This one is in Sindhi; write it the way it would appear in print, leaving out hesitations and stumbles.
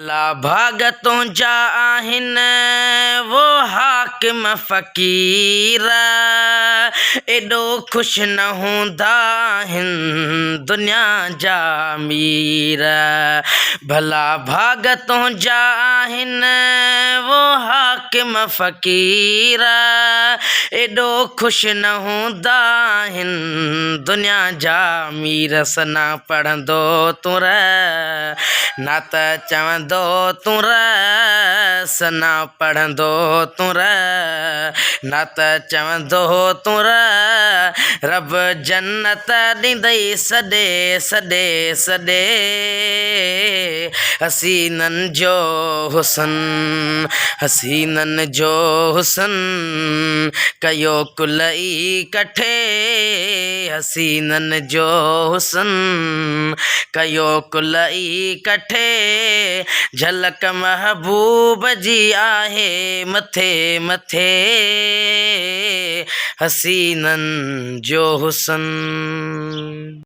ڀلا ڀاڳ تنهنجا آهن وو حاڪم فقير، ايڏو خوش نه هوندا آهن دنيا جا امير. ڀلا ڀاڳ تنهنجا آهن وو حاڪم فقير، ايڏو خوش نه هوندا آهن دنيا جا امير. ثنا پڙهندو تون رهه. نه ته چوندو تون رهه، ثنا پڙهندو تون رهه، نه ته چوندو تون رهه، رب جنت ڏيندئي سڏي سڏي سڏي، حسينن جو حسن، حسينن جو حسن، ڪيو ڪل ئي ڪٺي، حسينن جو حسن. ڪيو ڪل ئي ڪٺي، جهلڪ محبوب جي آهي مٿي مٿي، حسينن جو حسن.